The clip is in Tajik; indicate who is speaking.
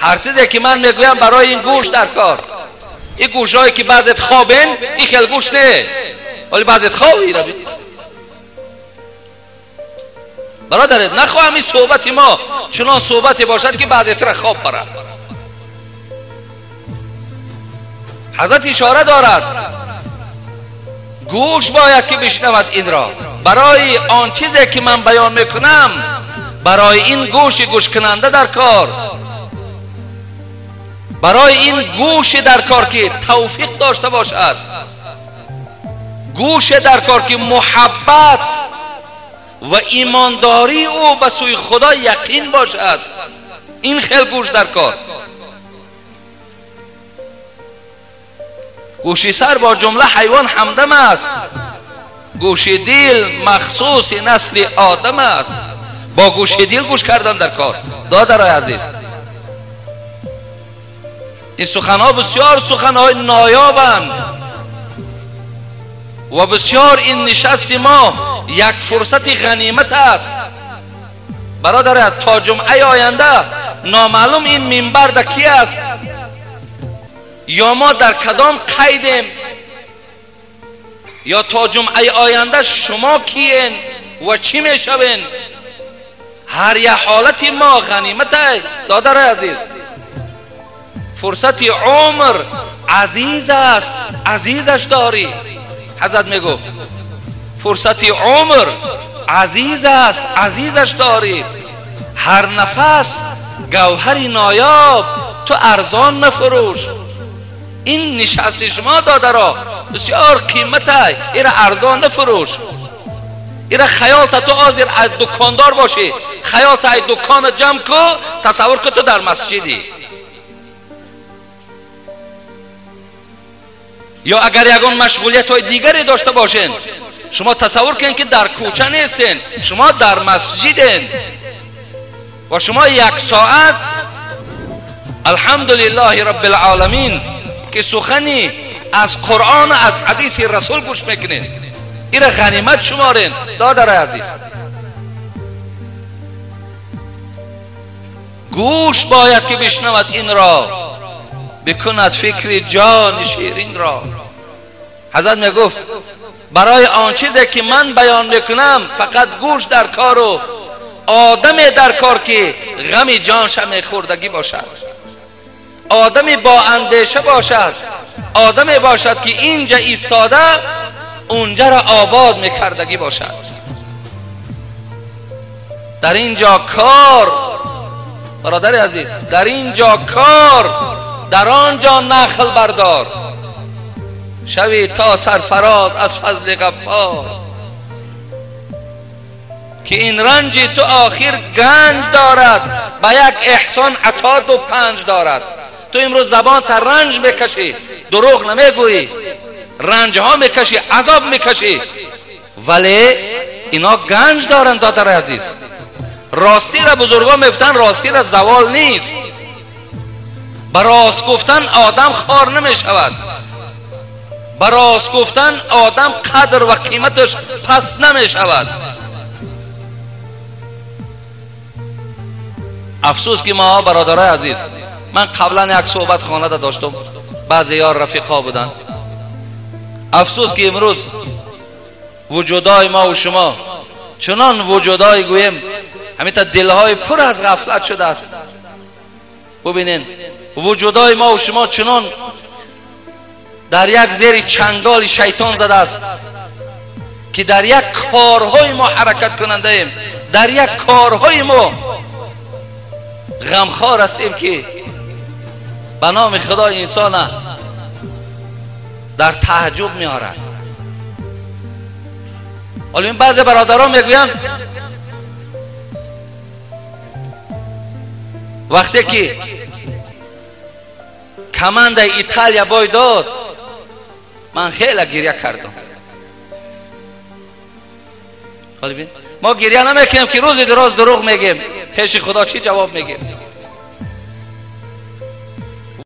Speaker 1: ҳар чизе ки ман мегӯям барои ин гӯш дар кор. Ин гӯшҳое ки баъзет хобен, ин хел гӯш не, вале баъзет хобӣ раби. Бародаре, нахоҳам ин суҳбати мо чунон суҳбате бошад ки баъзетра хоб барад. Ҳазрат ишора дорад, гӯш бояд ки бишнавад инро. Барои он чизе ки ман баён мекунам, барои ин гӯши гӯшкунанда дар кор, барои ин гӯши дар кор ки тавфиқ дошта бошад, гӯше дар кор ки муҳаббат ва имондории ӯ ба сӯи Худо яқин бошад. Ин хел гӯш дар кор. Гӯши сар бо ҷумла ҳайвон ҳамдам аст, гӯши дил махсуси насли одам аст. Бо гӯши дил гӯш кардан дар кор. Додарои азиз, ин суханҳо бисёр суханҳои ноёбанд ва бисёр ин нишасти мо як фурсати ғанимат аст. Бародаре, то ҷумъаи оянда номаълум ин минбар да ки аст, ё мо дар кадом қайдем, ё то ҷумъаи оянда шумо киен ва чӣ мешавен. Ҳар як ҳолати мо ғанимат аст. Додари азиз, фурсати умр азиз аст, азизаш дорӣ. Ҳазрат мегуфт фурсати умр азиз аст, азизаш дорӣ. Ҳар нафас гавҳари ноёб, ту арзон нафурӯш. Ин нишасти шумо додаро бисёр қимат аст, ира арзон нафурӯш. Ира хаёлта ту ҳозир аз дукондор бошӣ, хаёлта аз дукона ҷамъ ку, тасаввур ку ту дар масҷидӣ. Ё агар ягон машғулиятҳои дигаре дошта бошен, шумо тасаввур кунед ки дар кӯча нестен, шумо дар масҷиден ва шумо як соат алҳамдулиллаҳи раббилъоламин ки сухани аз Қуръон ва аз ҳадиси расул гӯш мекунед. Ира ғанимат шуморен. Додарои азиз, гӯш бояд ки бишнавад инро, бикунад фикри ҷони ширинро. Ҳазрат мегуфт барои он чизе ки ман баён мекунам фақат гӯш дар кору одаме дар кор ки ғами ҷонша мехӯрдагӣ бошад, одаме бо андеша бошад, одаме бошад ки инҷа истода унҷаро обод мекардагӣ бошад. Дар инҷо кор, бародари азиз, дар инҷо кор, дар он ҷо нахл бардор. Шави то сарфароз аз фазли ғаффор, ки ин ранҷи ту охир ганҷ дорад, ба як эҳсон ато ду панҷ дорад. Ту имрӯз забонта ранҷ мекашӣ, дурӯғ намегӯӣ, ранҷҳо мекашӣ, азоб мекашӣ, вале ино ганҷ доранд. Додари азиз, ростиро бузургон мегуфтанд, ростиро завол нест. Ба рост гуфтан одам хор намешавад, ба рост гуфтан одам қадр ва қиматаш паст намешавад. Афсӯс ки мо бародарои азиз, ман қаблан як суҳбат хонада доштам, баъзе ёр рафиқо буданд. Афсӯс ки имрӯз вуҷудои мо ва шумо чунон вуҷудое гӯем, ҳаминта дилҳои пур аз ғафлат шудааст. Бубинед, вуҷудои мо ва шумо чунон дар як зери чанголи шайтон задааст ки дар як корҳои мо ҳаракат кунандаем, дар як корҳои мо ғамхор ҳастем ки ба номи Худо инсона дар таъҷуб меорад. ҳоло ин баъзе бародарон мегӯянд вақте ки командаи Италия бой дод, ман хеле гиря кардам. Мо гиря намекунем ки рӯзи дароз дурӯғ мегем, пеши Худо чӣ ҷавоб мегем?